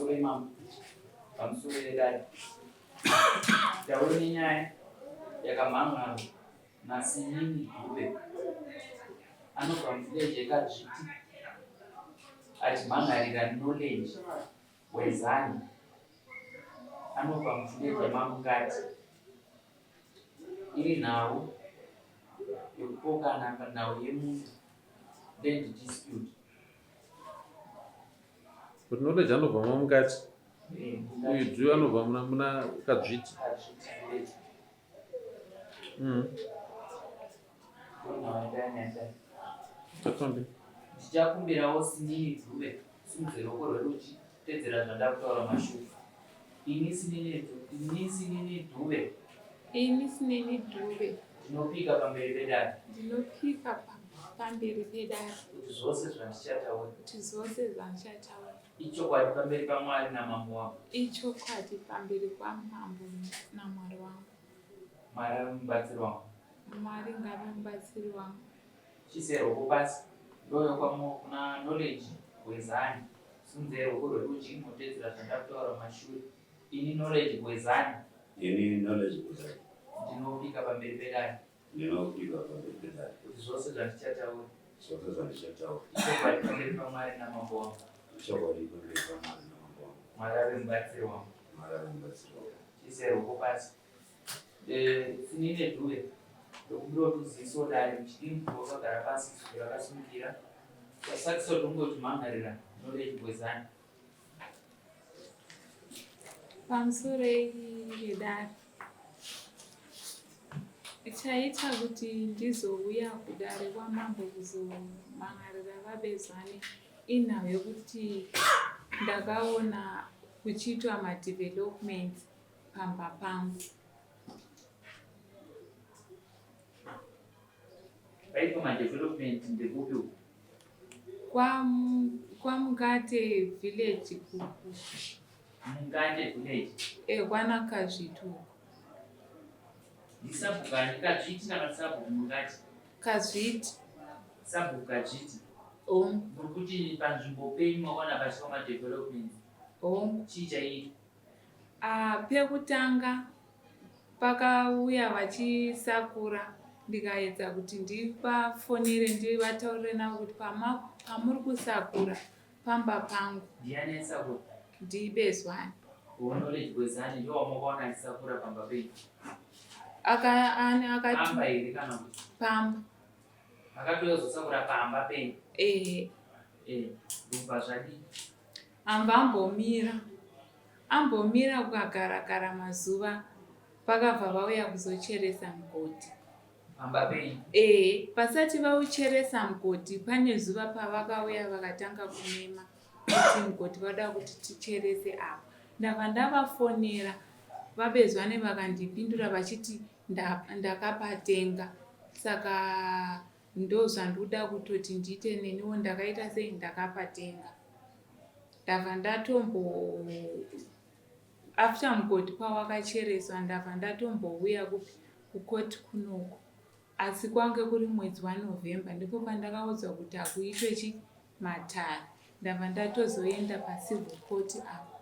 Pamusoro imambo, pamusoro yedare. Taure nenyaya yakamhan'arwa naSinini Dube anobva muvillage yeKadzviti achimhan'arira Knowledge Wezani anobva muvillage yeMamukati. Iri nhau yekupokana panhau yemunda, land dispute. Kuti Knowledge anobva maMukati uyu Dube anobva muna muna Kadzviti. Kadzviti village. Tafambe. Ndichakumbirawo Sinini Dube simudze ruoko rwerudyi tedzera zvandakutaura mashure. Ini Sinini ini Sinini Dube. Ini Sinini Dube. Ndinopika pamberi pedare. Ndinopika pamberi pedare. Kuti zvose zvandichataura. Kuti zvose zvandichataura. Ichokwadi pamberi paMwari namambo wangu. Ichokwadi pamberi pamambo naMwari wangu. Mwari ave mubatsiri wangu. Mwari ngave mubatsiri wangu. Chiise ruoko pasi. Ndouya kuna Knowledge Bwezani. Simudzai ruoko rwerudyi motedzera zvandakutaura mumashure. Ini Knowledge Bwezani. Ini Knowledge Bwezani. Ndinopika pamberi pedare. Ndinopika pamberi pedare. Kuti zvose zvandichataura. Zvose zvandichataura. Ichokwadi pamberi paMwari namambo wangu. Ichokwadi pamberi paMwari namambo wangu. Mwari ave mubatsiri wangu. Mwari ave mubatsiri wangu. Chiise ruoko pasi. Eh, Sinine Dube. Ndokumbira kuti uzivisewo dare muchidimbu wakagara pasi izwi rakasimukira. Sakiso tongoti mhan'arira Knowledge Bwezani. Pamusoro vedare. Chaita kuti ndizouya kudare kwamambo kuzomhan'arira vaBezwane inhau yekuti ndakaona kuchiitwa madevelopments pamba pangu. Paitwa madevelopment ndekupi uku? KwaMungate village kuku. Mungate village? Eh, kwana Kazviti uko. Ndisabhuku ani? Kazviti kana sabhuku Mungate? Kazviti. Sabhuku Kazviti. Hongu. Muri kuti panzvimbo penyu makaona pachiitwa madevelopments? Hongu. Chii chaiitwa? Ah, pekutanga pakauya vachisakura ndikaedza kuti ndivafonere ndivataurire navo kuti pamuri kusakura pamba pangu. Ndiani aisakura? NdiBezwani. Knowledge Bwezani ndiwo wamakaona achisakura pamba penyu? Aka ani akati Pamba here kana kuti? Pamba. Akatouya kuzosakura pamba penyu? Ehe. Eh, ndobva zvadii? Amba ambomira. Ambomira kukagara gara mazuva pakabva vauya kuzocheresa mugodhi. Pamba penyu? Ehe, pasati vaucheresa mugodhi pane zuva pavakauya vakatanga kumema kuti mugodhi vada kuti ticherese apa. Ndabva ndavafonera vaBezwane vakandipindura vachiti ndakapatenga saka ndozvandoda kutoti ndiite neniwo ndakaita sei ndakapatenga. Ndabva ndatombo after mugodhi pawakachereswa ndabva ndatombouya kupi kukoti kunoku asi kwange kuri mwedzi waNovember ndipo pandakaudzwa kuti hakuitwe chi matare ndabva ndatozoenda pacivil court apo.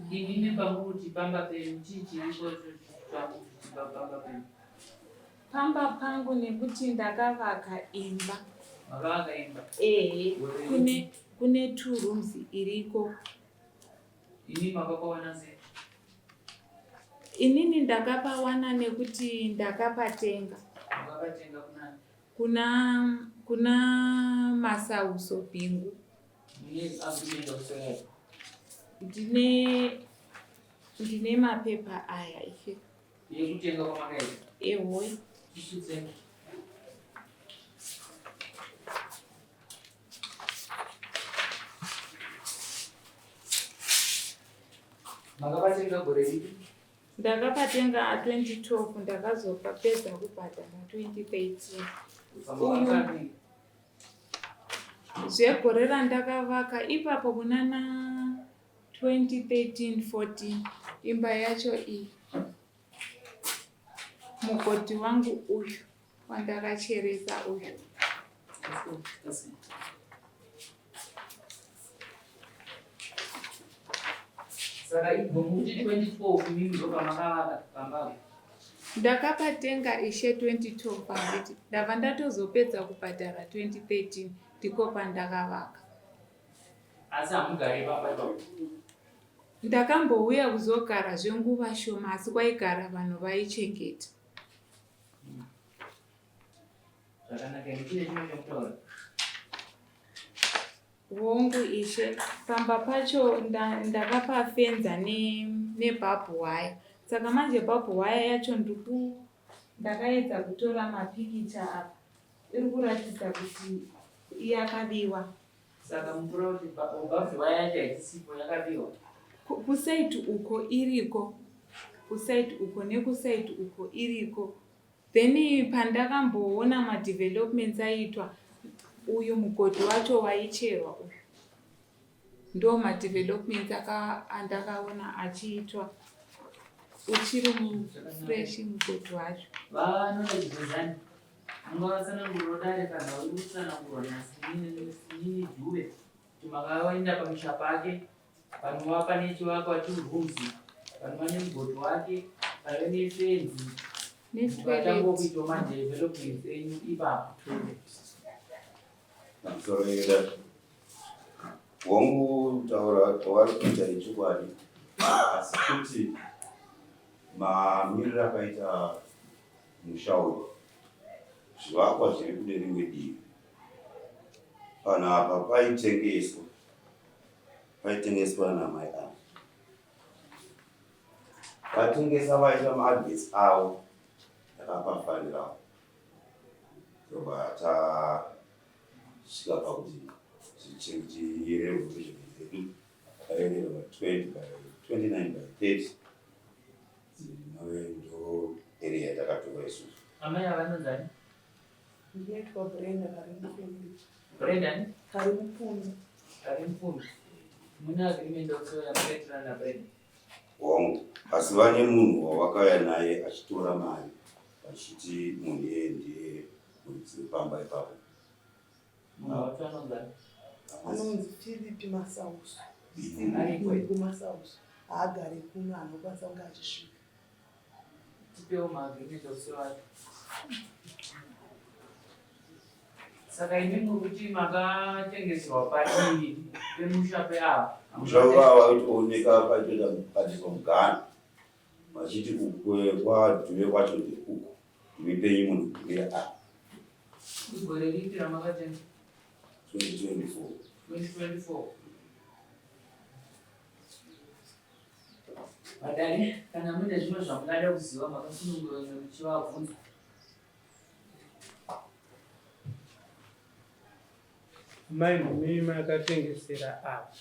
Inini pamuti pamba penyu chii chiripo pamba penyu? Pamba pangu nekuti ndakavaka imba. Makavaka imba? Ehe, kune kune two rooms iriko. Imi makapawana sei? Inini ndakapawana nekuti ndakapatenga. Makapatenga kunani? Kuna kuna Masauso Bingu. Mune agreement of sale? Ndine ndine mapepa aya ife. Yekutenga kwamakaita? Ehoi. Tisvitse. Makapatenga gore ripi? Ndakapatenga 2012 ndakazopapedza kubhadhara 2013. Uyu zvegore randakavaka ipapo kunana 2013 14 imba yacho iyi mugodhi wangu uyu wandakacheresa uyu. Saka ibvo mukuti 2012 imimi ndopamakavaka pamba apo. Ndakapatenga ishe 2012 handiti ndabva ndatozopedza kubhadhara 2013 ndiko pandakavaka. Asi hamugari pamba ipapo? Ndakambouya kuzogara zvenguva shoma asi kwaigara vanhu vaichengeta. Zvakanaka, chine chimwe chekutaura? Hongu ishe, pamba pacho ndakapafenza nebhabhu waya. Saka manje bhabhu waya yacho ndiku ndakaedza kutora mapikicha apa iri kuratidza kuti yakabiwa. Saka mukura kuti bhabhu waya yacho haisipo yakabiwa? Kusaiti uko iriko, kusaiti uko nekusaiti uko iriko. Then pandakamboona madevelopments aiitwa uyu mugodhi wacho waicherwa uyu ndo madevelopments andakaona achiitwa uchiri mufresh mugodhi wacho. Vanoda mungavatsananguriro dare kana uri kutsanangurwa naSinini Dube kuti makaenda pamusha pake panova pane chivakwa two rooms panova nemugodhi wake paive nefenzi mukatanga kuitwa madevelopments enyu ipapo. Pamusoro yedare hongu taura kwavari kuita ichokwadi asi kuti mamiriro akaita musha uyu zvivakwa zviri kune rimwe divi panapa paitengeswa paitengeswa namai ava vatengesa vaita maadverts avo takapafarirawo tobva tasvika pakuti zviyererwe measurement dzedu akayererwa 20 by 29 by 30 dzinove ndo area yatakatora isusu. Amai ava vanonzani? Ndinoitwa Brenda Karimupfumbi. Brenda ni? Karimupfumbi. Karimupfumbi. Mune agreement also yamakaitira naBrenda? Hongu, asi vane munhu wavakauya naye achitora mari vachiti munhu iyeye ndiye muridzi wepamba ipapo. Munhu wacho anonzani? Anonzi Philip Masauso. Ariko here? Philip Masauso. Haagare kuno anokwanisa kunge achisvika. Tipewo maagreement of sale acho. Saka imi muri kuti makatengeserwa padivi pemusha peava. Musha weava waitooneka paitoita padikwa mugano vachiti kwadhuve kwacho ndeuku imi penyu munhu gumira apa. Igore ripi ramakatenga? 2024. 2024. Vadare, kana mune zvimwe zvamungada kuziva makasununguka muchivabvunza. Mai ndimi makatengesera apa.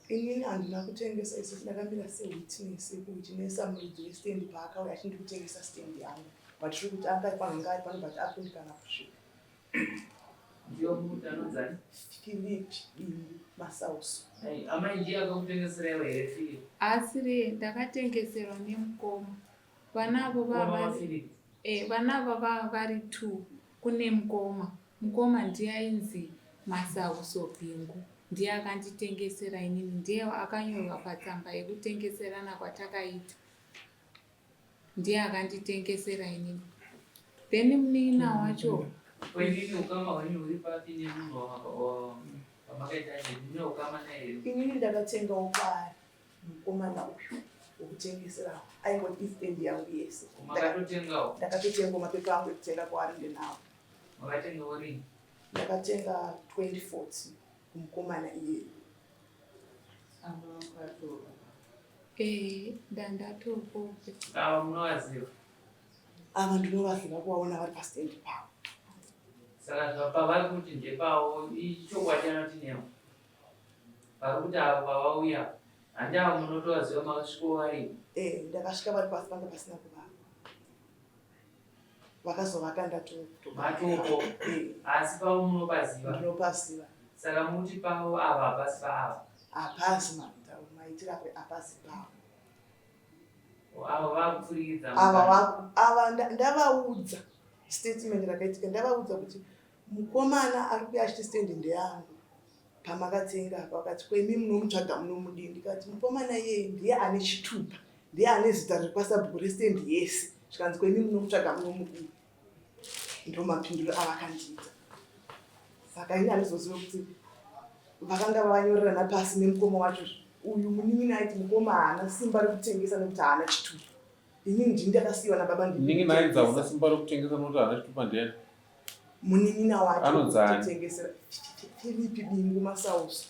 Inini handina kutengesa isu ndakamira sewitness yekuwitnessa muridzi westand paakauya achindi kutengesa stand yangu but tiri kuti anga pano ari pano but akundikana kusvika. Ndiyo muti anonzani? Philip Bingu Masauso. Amai ndiye akakutengeseraiwo here Philip? Asiri ndakatengeserwa nemukoma. Vanavo vava eh, vanava vava vari two kune mukoma. Mukoma ndiye ainzi Masauso Bingu ndiye akanditengesera inini ndiye akanyorwa patsamba yekutengeserana kwatakaita. Ndiye akanditengesera inini. Then munin'ina wacho. Ko inini ukama hwenyu huri papi nemunhu wamakaita naye? Mune ukama naye here? Inini ndakatengawo kwaari mukomana uyu wekutengesera aingoti istand yangu yese. Makatotengawo? Ndakatotengawo mapepa angu ekutenga kwaari ndinawo. Makatengawo rini? Ndakatenga 2014 kumukomana iyeye. Eh, ndandatopope. Ava munovaziva? Ava ndinovaziva kuvaona vari pastand pavo. Saka zvapavari kuti ndepavo ichokwadi anoti nemo. Vari kuti avo pavauya handi avo munotovaziva makasviko vari. Eh, ndakasvika vari pasi panga pasina kuvakwa. Vakazovaka ndatopo. Matopo. Eh. Asi pavo munopaziva. Ndinopaziva. Saka muti pavo ava hapasi paava. Hapasi maitiro ako hapasi pavo. Ava vakupfurikidza. Ava ava ndavaudza statement rakaitika ndavaudza kuti mukomana ari kuuya achiti stand ndeyangu. Pamakatenga apa. Vakati, ko imi munomutsvaga munomudii? Ndikati, mukomana iyeye ndiye ane chitupa, ndiye ane zita riri kwasabhuku restendi yese. Zvikanzi, ko imi munomutsvaga munomudii? Ndomapinduro avakandiita. Saka ini handizozive kuti vakanga vanyorerana pasi nemukoma wacho. Uyu munin'ina aiti mukoma haana simba rekutengesa nekuti haana chitupa. Inini ndini ndakasiyiwa nababa ndini Munin'ina ainzi hauna ndinotengesa. simba rekutengesa nekuti haana chitupa ndiani? Munin'ina wacho Anonzi ani? kutotengesera Filipi Bingu Masauso.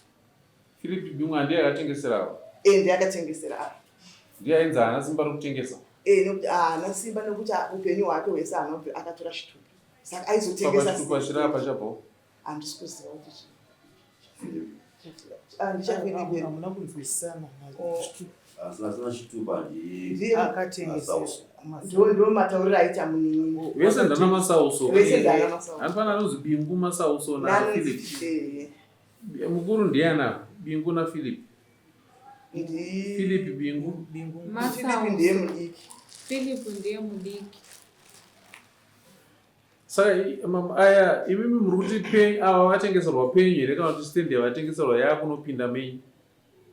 Filipi Bingu handiye akatengesera ava? Eh, ndiye akatengesera ava. Ndiye ainzi haana simba rekutengesa? Eh, nekuti haana simba nekuti upenyu hwake hwese haana kubvira akatora chitupa. Saka aizotengesa Saka chitupa chiri apa chabvawo? Handisi kuziva kuti chii. Ah, ndichafilipi. Hamuna kunzwisisana. Oh. Asina asina chitupa Ndiye Akatengesa. Ndo ndo matauriro aita munin'ina. Vese ndana Masauso. Vese ndana Masauso. Hanifana anonzi Bingu Masauso na Nani- Philip. Eh, Mukuru ndiani apa? Bingu na Philip. ndi Philip Bingu. Bingu. Philip ndiye mudiki. Philip ndiye mudiki. Saka aya imimi muri kuti penyu ava vatengeserwa penyu here kana kuti stand yavatengeserwa yakunopinda menyu?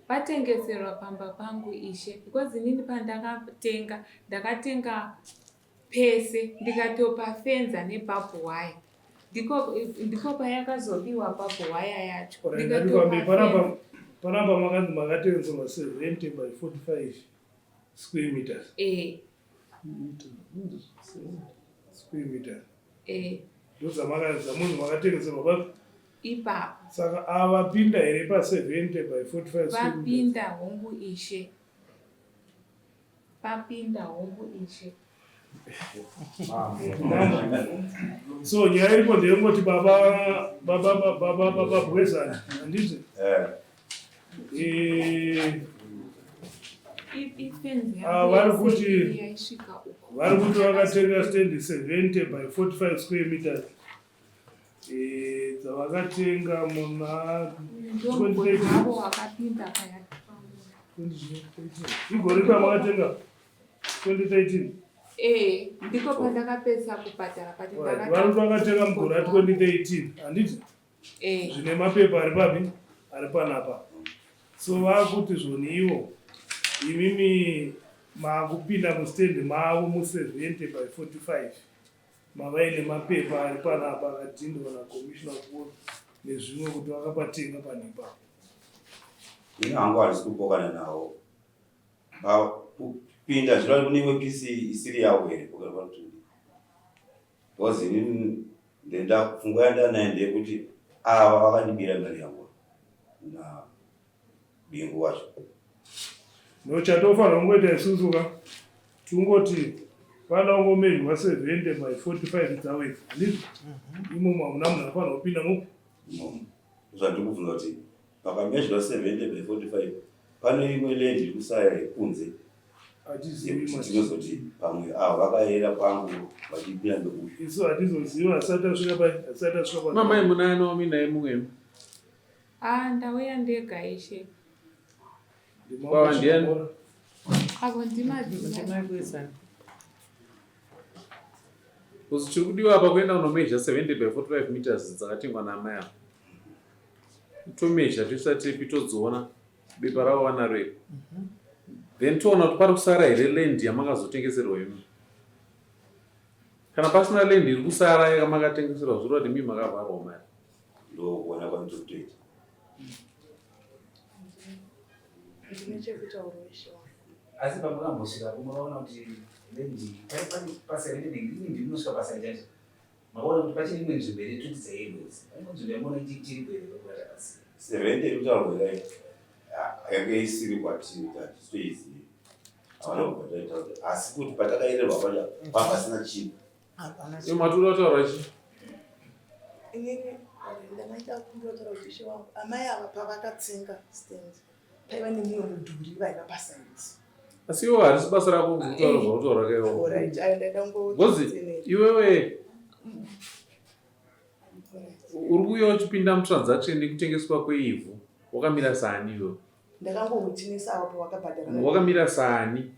Vatengeserwa pamba pangu ishe because inini pandakatenga ndakatenga pese ndikatopa fenza nebhabhu waya. Ndiko ndiko payakazobiwa bhabhu waya yacho. Ndikatopa panapa panapa makanzi makatengeserwa 70 by 45 square meters. Eh. Square meters. Eh. Ndozvamunhu makatengeserwa papi? Ipapo. Saka avapinda here pa 70 by 45 square meters? Vapinda hongu ishe. Papinda hongu ishe. So nyaya iripo ndeyekungoti baba baba baba baba Bwezani handiti? Eh. Eh, Ifenzi Ah, vari kuti yaisvika uko. vari kuti vakatenga stand 70 by 45 square meters eh, dzavakatenga muna Ndomugoti wavo wakapinda paya. Igore pamakatenga 2013. Eh, ndiko pandakapedzisa kubhadhara but Right, vari kuti vakatenga mugore ra 2013 handiti? Eh. Zvine mapepa ari papi? Ari panapa. So vakuti zvoni ivo imimi makupinda mustand mavo mu 70 by 45 mavaine mapepa ari panapa akadhindwa naCommissioner Kuona nezvimwe kuti vakapatenga panhu ipapo. Ini hangu handisi kupokana nawo. Kupinda zvino kune imwe pisi isiri yavo here pakati paTuli. Because inini ndenda pfungwa yandanayo ndeyekuti ava vakandibira mari yangu na Bingu wacho. No chatofanira kungoita isusu ka tingoti panoda kungomezhwa 70 by 45 dzawedza handizvo? Imomo hamuna munhu anofanira kupinda mupi? Imomo. Zvandiri kubvunza kuti pakamezhwa 70 by 45 pane imwe land iri kusara yekunze Hatizivi yekuti manje. tinozoti pamwe ava vakayera pangu vachipinda ndokupi. Isu hatizoziva asati tasvika pai asati tasvika pa. Mamai munani wamuinaye mumwe? Ah, ndauya ndega ishe. Baba ndiani? Avo ndimadzimai. Kuzi chiri kudiwa apa kuenda kunomeasure 70 by 45 meters dzakatengwa naamai ava. Tomeasure toisa tepi todziona bepa ravo vanaro iri. Then toona kuti pari kusara here land yamakazotengeserwa imi. Kana pasina land iri kusara yakamakatengeserwa zvoreva kuti mii makavharwa mari. Ndokuona kwandiri kutoita. Ndine chekutaura ishe wangu. Asi pamakambosvika munoona kuti land pasai ini ndinosvika pasai chacho makaona kuti pachiri imwe nzvimbo here toti dzairwe idzi pane imwe nzvimbo yamuona ichiripo here pakurata pasi 70 iri kutaurwa here yange isiri kwatiri hatitoizivi havana kubva taita kuti asi kuti patakaererwa pacho papasina chinhu Iwe mati uda kutaura chii? Inini ndakaita kumbira kutaura kuti ishe wangu amai ava pavakatsenga stand paiva nemumwe mudhuri vaiva pasaidi. Asi iwe harisi basa rako kutaura zvautaura ka iwewe. Alright, ayo ndaida kungo Ngozi iwewe uri kuuya uchipinda mutransaction yekutengeswa kweivhu wakamira saani iwewe? Ndakangohwitinesa avo pavakabhadhara. Wakamira saani?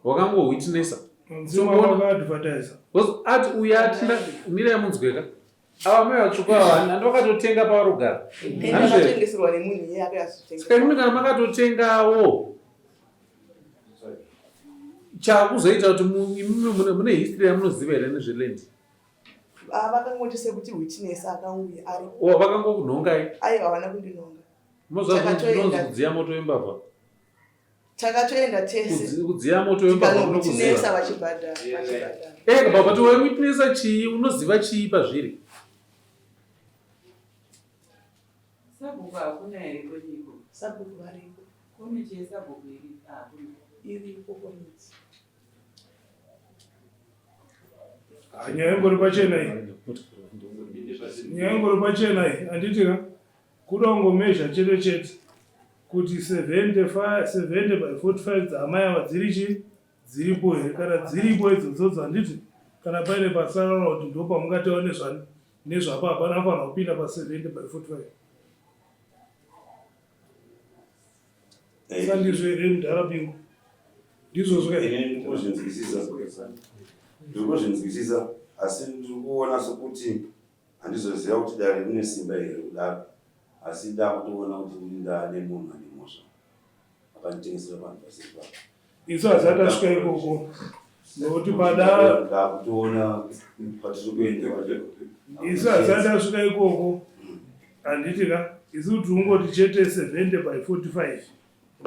Wakangohwitinesa. Mudzimu wakaadvertisa. Because ati uya atina mirai munzweka. Ava mai vatsvuku ava handi vakatotenga pavari kugara. Akatengeserwa nemunhu iye akayazvitenga. Saka imimi kana makatotengawo chakuzoita kuti imimi mune history yamunoziva here nezveland? Ah, vakangoti sekuti witness akauya ari. Oh, vakangokunhongai? Aiwa, havana kundinhonga. Moziva kunonzi kudziya moto wembavha. Takatoenda tese. Kudziya moto wembavha unokuziva. Vachibhadhara, vachibhadhara. Eh, baba kuti witnessa chii, unoziva chii pazviri? Sabhuku hakuna here kwenyiko? Sabhuku variko. Komiti yesabhuku iri hakuna. Iriko komiti. Ah, nyaya ingori pachena iyi. Nyaya ingori pachena iyi. Handiti ka? Kuda kungomezha chete chete kuti 75 70 by 45 dzaamai ava dziri chii? Dziripo here? Kana dziripo idzodzodzo handiti kana paine pasarara kuti ndopamungataura nezvani nezvapo hapana afanira kupinda pa 70 by 45. Eh. Sandizvo here mudhara Bingu? Ndizvozvo ka? Ini ndiri kuzvinzwisisa. Ndiri kuzvinzwisisa asi ndiri kuona sokuti Handizoziva kuti dare rine simba here kudaro asi ndakutoona kuti ini ndane munhu ane mhosva akanditengesera panhu pasiri pake. Isu hazati tasvika ikoko nokuti pada ndakutoona kwatiri kuenda kwacho. Isu hazati tasvika ikoko handiti ka isu tirikungoti chete 70 by 45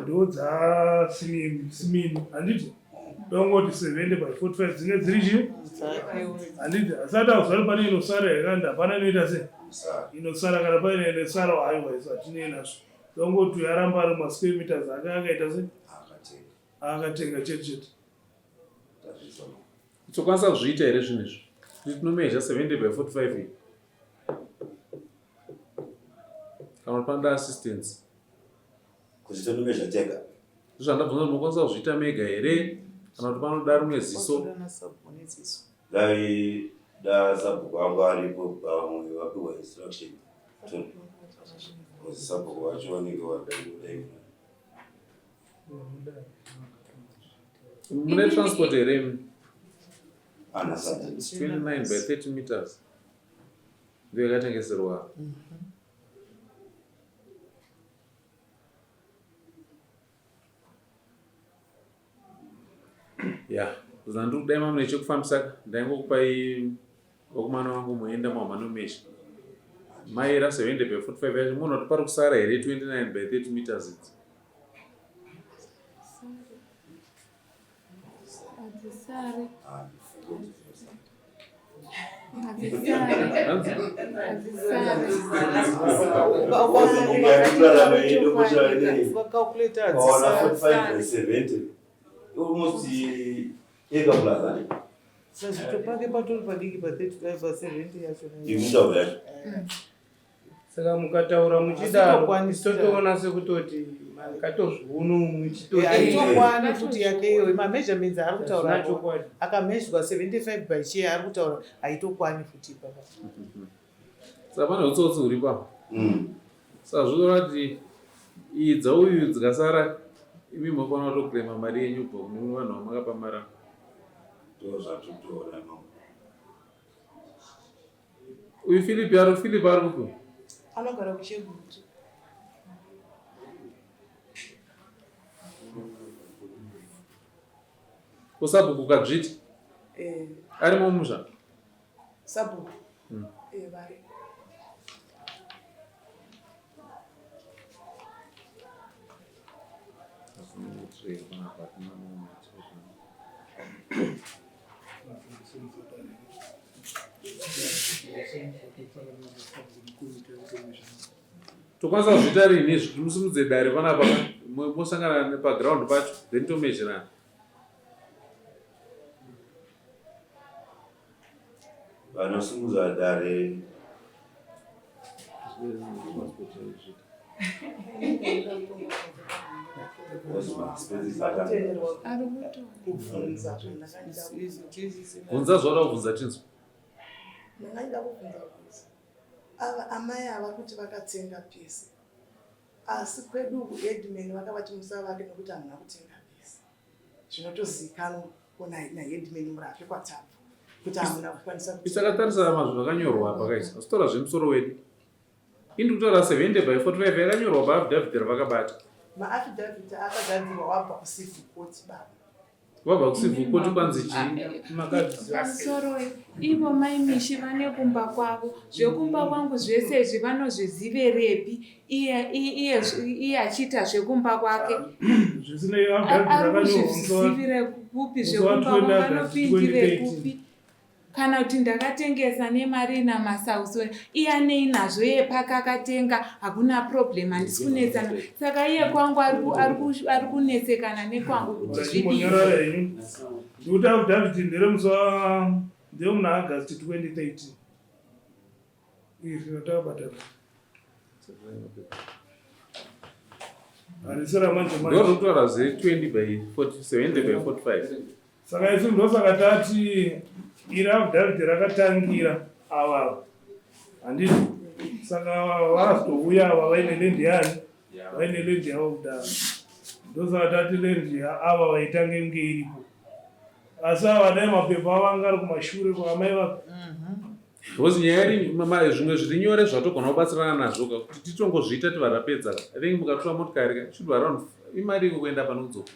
ndo dzasimini handiti dongoti 70 by 45 dzinge dziri chii handiti asati akuzvari pane inosara here kandi hapana inoita se inosara kana paine inosara haiwa isu hatinei nazvo dongoti uyo aramba ari masquare meters ake akaita se akatenga chete chete tokwanisa kuzviita here zvinhu izvi kuti tinomeja 70 by 45 iyi kana kuti panoda assistance Kuti tonomezha tega. Zvandabvunza kuti munokwanisa kuzviita mega here kana kuti panoda rimwe ziso. Dai da sabhuku vangu aripo vamwe vapiwa instruction. Because sabhuku vacho vanenge vadai. Mune transport here imi? Ana sabhuku. 29 by 30 meters. Ndiyo yakatengeserwa. Mm -hmm. Ya zandiri kudai mamune chekufambisa ndaingokupai vakomana vangu moenda mamanomesha maira 70 by 45 yacho muona kuti pari kusara here 29 by 30 meters idzi Hadzisari. Sazvito pake patori padiki pa 35 pa 70 yacho. Saka mukataura muchidaro totoona sekutoti makatozviona muchitoaitokwana futi yake iyoyo mameasurements aari kutaura akamezhwa 75 by chair ari kutaura haitokwani futi ipapa. Saka pane utsotsi huripo apa. Saka zvinoreva kuti iyi dzauyu dzikasara imi mofanira kutoklema mari yenyu kubva kune vanhu vamakapa mari ava. Ndozvatotoona mambo. Uyu Philip ari Philip ari kupi? Anogara kuChegutu. Usabhuku Kadzviti? Eh. Arimo mumusha? Sabhuku. Eh, vari. Tokwanisa kuzviita rini izvi timusimudze dare panapa mosangana paground pacho then tomezherana. Vanosimudza dare Bvunza zvaoda kubvunza tinzwe. Ndanga kubvunza kuti ava amai ava kuti vakatsenga pese asi kwedu uku headman vakavati musavake nekuti hamuna kutenga pese zvinotozikanwa naheadman murapi kwatabva. Kuti hamuna kukwanisa kuti. Isakatarisa mazwi zvakanyorwa apa guys. Asitora zvemusoro wedu. Ini kutaura 70 by 45 yakanyorwa paaffidavit ravakabata. Maaffidavit akagadzirwa wabva kucivil court baba. Wabva kucivil court kwanzi chii? Pamusoro ivo mai Mishi vane kumba kwavo. Zvekumba kwangu zvese izvi vanozviziverepi iye iye iye achiita zvekumba kwake. Zvisinei affidavit rakazvizivire kupi zvekumba kwangu vanopindire kupi? Kana kuti ndakatengesa nemari ina masauso iye anei nazvo iye pake akatenga hakuna problem handisi kunetsana saka iye kwangu ari kunetsekana nekwangu kuti zvidinyarara henyu ndikuti affidavit nderemusi wa ndemuna August 2013 izvi ratakabata harisi ramanje manje ndozvokutaura zve 20 by 40 70 by 45 Saka isu ndosaka tati iri affidavit rakatangira ava handiti saka vazotouya ava vaine land yani vaine land yavo kudaro ndosaka tati land yaava vaitange kunge iripo asi ava dai mapepa avo anga ari kumashure kwaamai vako Because nyaya iri zvimwe zviri nyore zvatogona kubatsirana nazvo ka kuti titongozviita tivarapedza ka. I think mukatora motikari ka should be around imari iko kuenda pano kudzoka.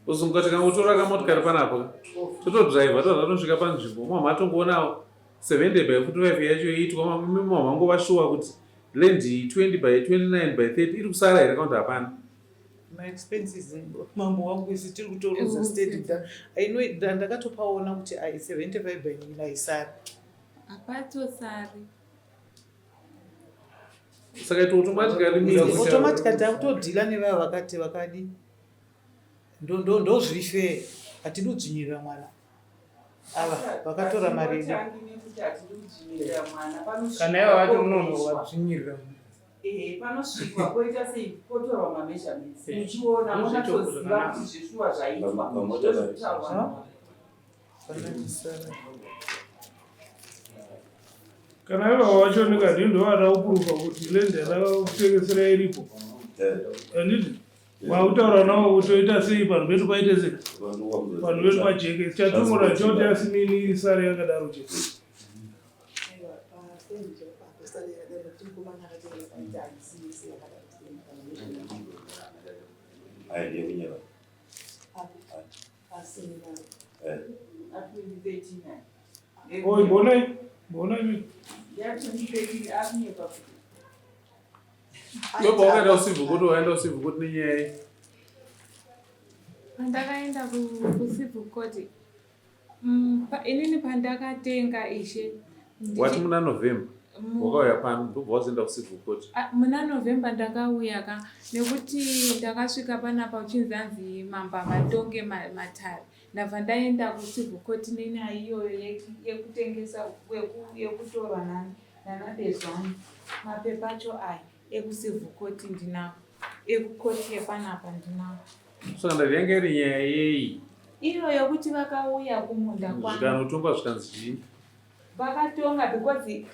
Kuzunguka tikangotora kamotikari panapa totodriver tobva tatosvika panzvimbo mama atongoonawo 70 by 45 yacho yoitwa mama vangova shuwa kuti land 20 by 29 by 30 iri kusara here kana kuti hapana maexpenses mambo wangu isu tiri kutoruza steady i know ndakatopaona kuti ai 75 by nina isara Hapatosari. Saka it automatically means automatically takutodhila nevaya vakati vakadi ndo ndo ndo zviri fair hatidi kudzvinyirira mwana ava vakatora mari yedu kana ivo vacho munonovadzvinyirira Ehe, panosvikwa poita sei potorwa mameasurements muchiona monatsoziva kuti zveshuwa zvaitwa ndozvekutaurwa Kana ivava vacho ndikadii ndovada kupurufa kuti land yandakakutengesera iripo handiti wakutaura nawo kuti toita sei panhu pedu paite sei panhu pedu pajeke chatumura choti asinini isare yakadaro chete Ayi ndiye kunyeba. Oi, mbonai, mbonai mimi. Iwe pawakaenda kucivil court waenda kucivil court nenyaya yei? Pandakaenda kucivil court inini pandakatenga ishe Wati muna November wakauya pano ndobva wazoenda kucivil court. Ah, muna November ndakauya ka nekuti ndakasvika panapa uchinzi anzi mambo havatonge matare ndabva ndaenda kucivil court nenyaya iyoyo yekutengesa yekutorwa nanabezwani mapepa acho aya ekucivil court ndinawo ekukoti yepanapa ndinawo Saka ndati yanga iri nyaya yei? Iyo yokuti vakauya kumunda kwangu. Zvikanotongwa zvikanzi chii? Vakatonga because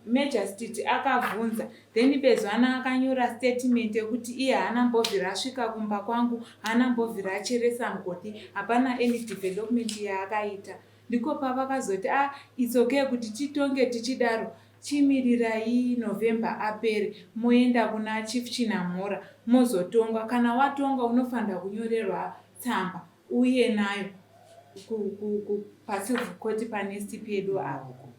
Major Street akavhunza then Bezwana akanyora statement yekuti iye haana mbovhira asvika kumba kwangu, haana mbovhira acheresa mugodhi, hapana any development yaakaita. Ndiko pavakazoti ah it's okay kuti titonge tichidaro Chimirirai November apere moenda kuna Chief Chinamhora mozotongwa. Kana watongwa unofanira kunyorerwa tsamba uuye nayo paCivil Court panest pedu apo.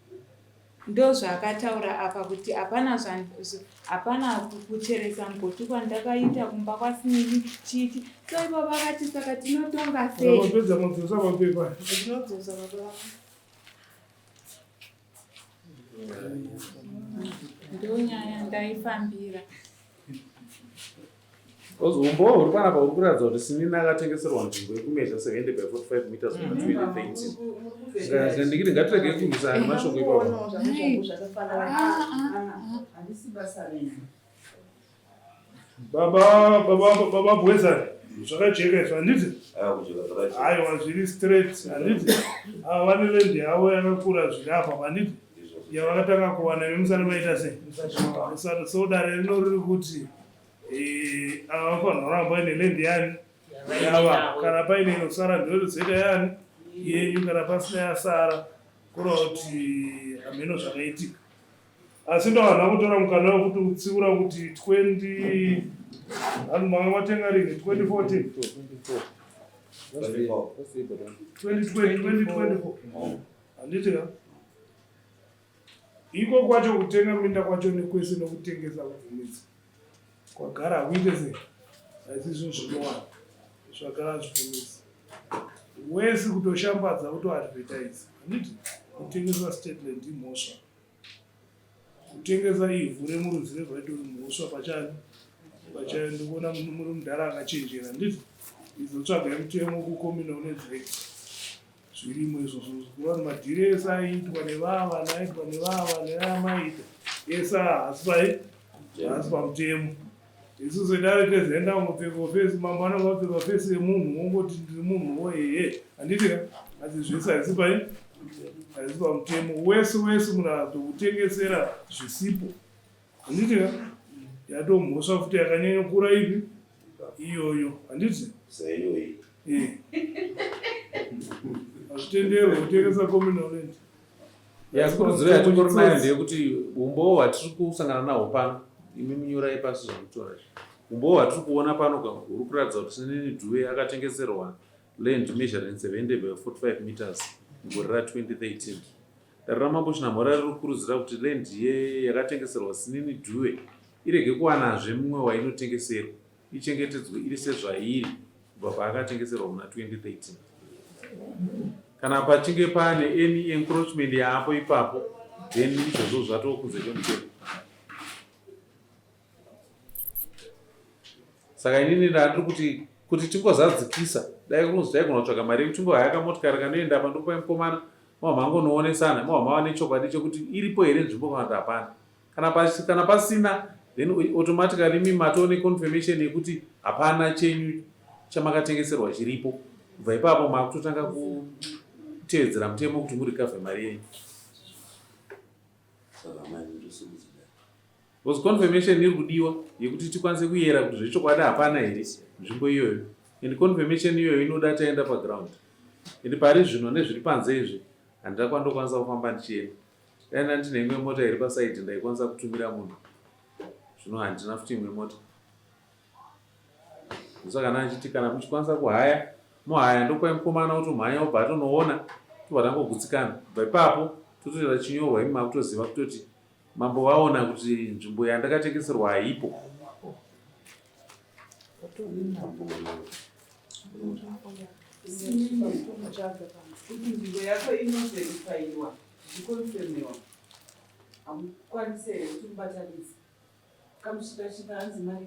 Ndozvaakataura apa kuti hapana hapana kucheresa mugoti kwandakaita kumba kwaSinini chiti. So ivo vakati saka tinotonga sei? Mapedza madzosa mapepa. Tinodzosa baba. Ndonyaya ndaifambira. Umbowo huri panapa huri kuratidza kuti Sinini akatengeserwa nzvimbo yekumezha 70 by 45 meters muna 2013. Saka ndikiti ngatiregei kurwisana nemashoko ipapo. Baba baba baba Bwezani zvakajeka izvo handiti? Aiwa zviri straight handiti? Ava vane land yavo yakakura zviri apa handiti? Yavakatanga kuwana imi musati maita sei? Musati so dare rino riri kuti. Eh, ava vafanira kuramba paine land yani yava kana paine inosara ndoyozoita yani yenyu kana pasina yasara kureva kuti hameno zvakaitika asi ndohanha kutora mukana wekuti utsiura kuti 20 hanhu manga matenga rini 2014 2024 handiti ka Iko kwacho kutenga minda kwacho nekwese nekutengesa kubvumidza kwagara hakuite sei haisi zvinhu zvinowana zvagara zvibvumidza wese kutoshambadza kutoadvertise handiti kutengesa stateland imhosva kutengesa ivhu remuruzevha itori mhosva pachani pachayo ndikuona muri mudhara akachenjera handiti izotsvaga mutemo kucommunal nedirect Zvirimo izvozvo zvikuru madhiri ese aiitwa nevava naiitwa nevava neamaita ese haasi pai haasi pamutemo isu sedare tezoenda kungopfeka fesi mambo anenge apfeka fesi yemunhu wongoti ndiri munhu wo ehe handiti ka asi zvese haisi pai haisi pamutemo wese wese munhu azokutengesera zvisipo Handiti ka? Yatomhosva futi yakanyanya kukura ipi? Iyoyo. Handiti? Seiyoyi. Eh. Hazvitenderwe kutengesa communal land. Ya kurudziro yatingori nayo ndeyekuti umbowo hwatiri kusangana nahwo pano imi munyorai pasi zvamutora izvi. Umbowo hwatiri kuona pano ka huri kuratidza kuti Sinini Dhuwe akatengeserwa land measuring 70 by 45 meters mugore ra 2013. Dare raMambo Chinamhora riri kukurudzira kuti land ye yakatengeserwa Sinini Dhuwe irege kuwanazve mumwe wainotengeserwa, ichengetedzwe iri sezvairi kubva paakatengeserwa muna 2013. Kana pachinge paane any encroachment yaapo ipapo then izvozvo zvatoo kunze kwemutemo. Saka inini ndandiri kuti kuti tingozadzikisa dai kunonzi taigona kutsvaga mari yekuti tingohaya kamotikari kanoenda apa ndokupai mukomana mava mangonoonesana mava mava nechokwadi chekuti iripo here nzvimbo kana kuti hapana kana pasi, kana pasina then automatically imi matoo neconfirmation yekuti hapana chenyu chamakatengeserwa chiripo kubva ipapo makutotanga kutevedzera mutemo kuti murikavhe mari yenyu Because confirmation iri kudiwa yekuti tikwanise kuyera kuti zvechokwadi hapana here nzvimbo iyoyo and confirmation iyoyo inoda taenda paground and pari zvino nezviri panze izvi handina kwandokwanisa kufamba ndichienda dai ndandine imwe mota iri pasaidi ndaikwanisa kutumira munhu zvino handina futi imwe mota Ndosaka ndachiti kana muchikwanisa kuhaya mohaya ndokupai mukomana otomhanya obva atonoona tobva tangogutsikana kubva ipapo totoita chinyorwa imi makutoziva kutoti mambo vaona kuti nzvimbo yandakatengeserwa haipo. Kuti nzvimbo yako inoverifaiwa zvichikonfirmiwa hamukwanise here kuti mubatanidze Kamushikashika hanzi mari.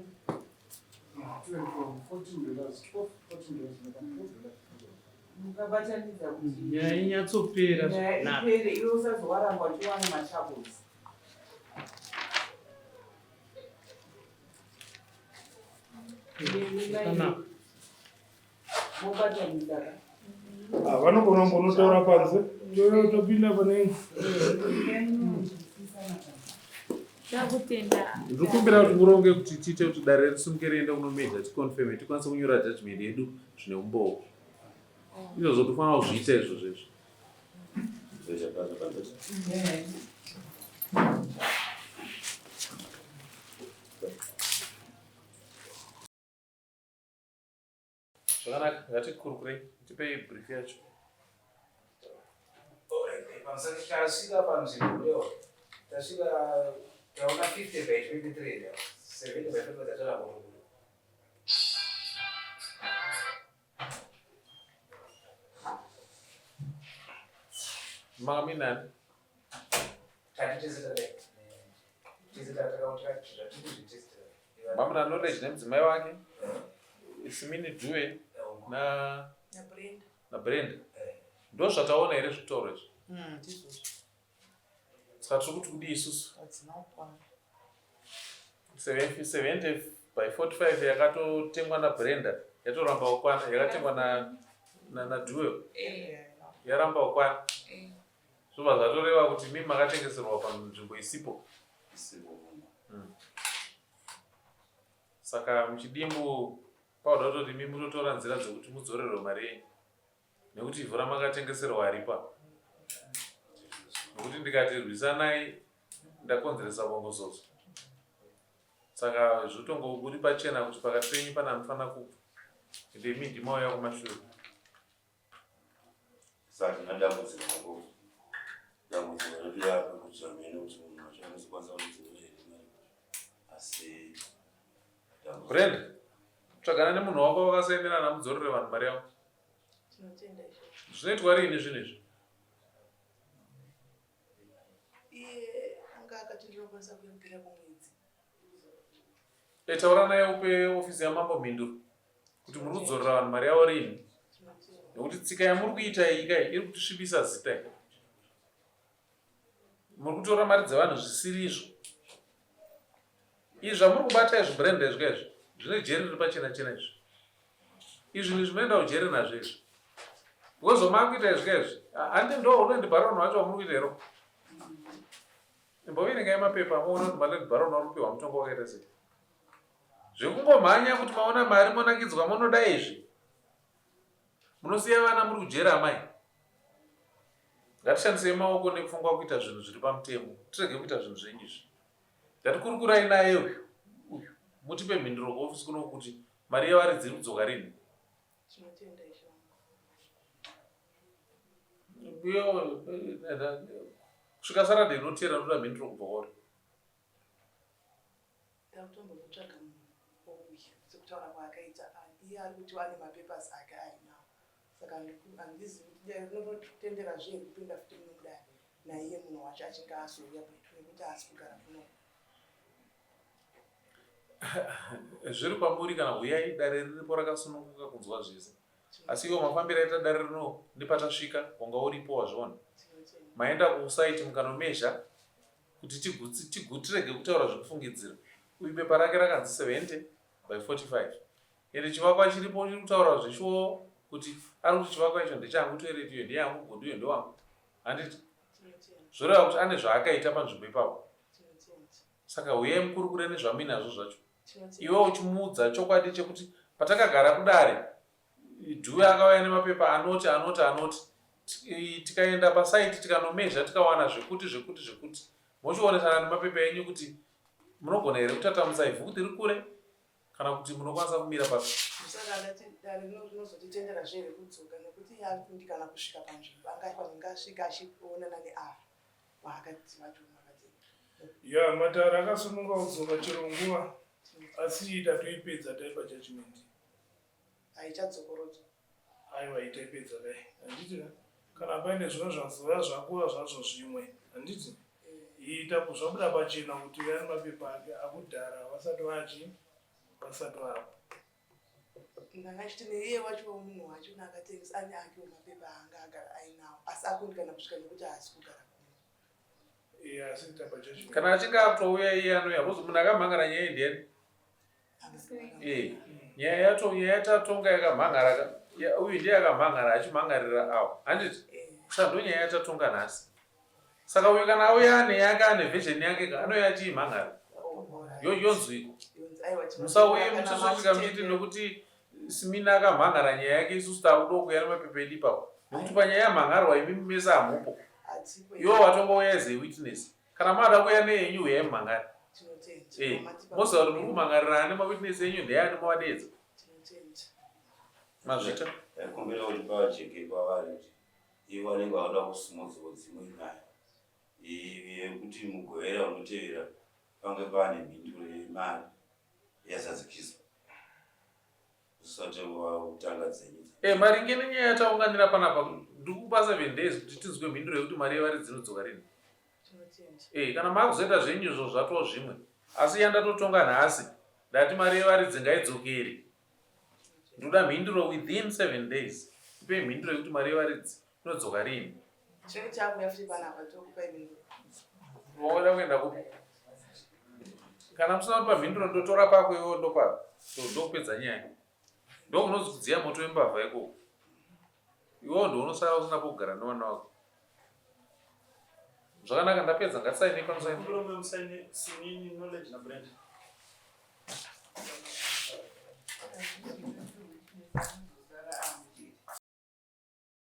Mukabatanidza kuti nyaya inyatsopera nyaya ipere iwe usazowaramba uchiwana matroubles. Zvakanaka. Ah, vanogona kumbonotaura panze topinda pane ndiri kumbira kuti muronge kuti tiite kuti dare risimuke riende kunomeja ticonfirme tikwanise kunyora judgment yedu zvine umbowo izvozvo tofanira kuzviita izvozvo izvo Zvakanaka, ngatikurukurei, tipei brief yacho. Tasvika panzvimbo leo, tasvika taona 50 by 23 leo, 70 by 23 tatora kurukudo. Manga minani? Mamuna knowledge nemudzimai wake Simini Due na naBrenda ndo zvataona here zvitauro izvi hmm, saka tiri kuti kudii isusu 70 by 45 yakatotengwa naBrenda yatoramba kukwana yakatengwa naDue eh. yaramba kukwana eh. Zvobva zvatoreva kuti imi makatengeserwa panzvimbo isipo. Saka muchidimbu pauda kutoti imi mutotora nzira dzekuti mudzorerwe mari yenyu nekuti ivhu ramakatengeserwa haripo apa. Nekuti ndikati rwisanai ndakonzeresa bongozozo. Saka zvotongobudi pachena kuti pakati penyu pane anofanira kubva ende imi ndimi mauya kumashure. Saka tina dambudziko nako dambudziko redu rapo kuti hameno kuti munhu wacho anozokwanisa kudzorera here mari asi Brenda, tsvagana nemunhu wako wakasainirana mudzorere vanhu mari yavo. Zvinoitwa riini zvinhu izvi? Iye anga akati ndinokwanisa kuya kupera kwemwedzi. E, taura naye upe ofisi yamambo mhinduro kuti muri kudzorera vanhu mari yavo riini nekuti tsika yamuri kuita iyi kai iri kutisvibisa zita iyi muri kutora mari dzevanhu zvisiri izvo izvi zvamuri kubata izvi brand izvi kaizvi zvine jeri riri pachena chena izvi izvi ni zvinoenda kujeri nazvo izvi because zvamakuita izvi kaizvi handi ndo unoendi baron wacho wamuri kuita ero imboverengai mapepa muone kuti maland baron vari kupiwa mutongo wakaita sei zvekungomhanya kuti maona mari monakidzwa monoda izvi munosiya vana muri kujeri amai ngatishandisei maoko nepfungwa kuita zvinhu zviri pamutemo tirege kuita zvinhu zvenyu izvi Ndatikurukurai naye uyu uyu mutipe mhinduro kuofisi kuno kuti mari yevaridzi iri kudzoka rini. Kusvika Saturday inotera ndoda mhinduro kubva kwauri. Ndakutombomutsvaga munhu ouya sekutaura kwaakaita iye ari kuti ane mapapers ake ainawo saka handizivi kuti dare rinototenderazve here kupinda futi muno mudare naiye munhu wacho achinge azouya kwedu nekuti haasi kugara kuno. Zviri kwamuri kana huyai dare riripo rakasununguka kunzwa zvese asi iwo mafambiro aita dare rino nepatasvika wanga uripo wazviona maenda kusaiti mukanomezha kuti tirege kutaura zvekufungidzira uyu bepa rake rakanzi 70 by 45 ende chivakwa chiripo chiri kutaura zveshuwo kuti ari kuti chivakwa icho ndechangu toilet iyo ndeyangu godo iyo ndewangu handiti zvoreva kuti ane zvaakaita panzvimbo ipapo saka huyai mukurukure nezvamuinazvo zvacho iwe uchimuudza chokwadi chekuti patakagara kudare Dhuwe akauya nemapepa anoti anoti anoti tikaenda pasaiti tikanomezha tikawana zvekuti zvekuti zvekuti mochionesana nemapepa enyu kuti munogona here kutatamutsa ivhu kuti rikure kana kuti munokwanisa kumira papi saka ndati dare rino rinozotitendera zve here kudzoka nekuti iye ari kundikana kusvika panzvimbo anga pamwe asvika achionana neava vaakati vacho vakati ya matare akasununga kudzoka chero nguva asi iyi tatoipedza taipa judgment haichadzokorodzwa aiwa itaipedza dai handiti kana paine zvimwe zvazouya zvakura zvazvo zvimwe handiti ita zvabuda pachena kuti uyo ane mapepa ake akudhara vasati vachi vasati vapo ndanga chiti neiye wacho munhu wacho naakatengesa ane akewo mapepa aanga agara ainawo asi akundikana kusvika nekuti haasi kugara kuno kana achinge atouya iye anouya bcause munhu akamhangara nyaya ndiani Eh, nyaya yato nyaya yatatonga yakamhan'ara ka uyu ndiye akamhan'ara achimhan'arira awo handiti eh. saka ndo nyaya yatatonga nhasi saka uyu kana auya ane yake ane version yake ka anouya achiimhan'ara yonzwiko musauye muchizosvika muchiti nokuti simina akamhan'ara nyaya yake isusu takuda kuuya nemapepa edu ipapo nekuti panyaya yamhan'arwa imi mese hamupo iwo watongouya as a witness Kana mada kuuya neyenyu huyai mumhangari. Eh, moziva kuti muri kumhangarira ani mawitness enyu ndeyani movadeedza. Mazvita. Ndaikumbira kuti pavajeke pavari kuti ivo vanenge vanoda kusimudzwa dzimwe nyaya yekuti mugovera unotevera pange paane mhinduro yemari yazadzikiswa. usati wakutanga dzenyu Eh, maringe nenyaya yataunganira panapa ndikupa 7 days kuti tinzwe mhinduro yekuti mari yevaridzi inodzoka rini. Eh, kana makuzoita zvenyu izvo zvatoo zvimwe asi yandatotonga nhasi ndati mari yevaridzi ngaidzokere. Ndoda mhinduro within 7 days. Tipei mhinduro yekuti mari yevaridzi inodzoka rini. Chinenge chakuuya futi panapa tokupai mhinduro. Waoda kuenda kupi? Kana musina kupa mhinduro ndotora pako iwe ndopa. Ndokupedza nyaya. Ndokunonzi kudziya moto wembavha ikoko. Iwewo ndounosara usina pokugara nevana vako. Zvakanaka ndapedza ngatisaine pano saine. Musaine Sinini Knowledge na Brenda.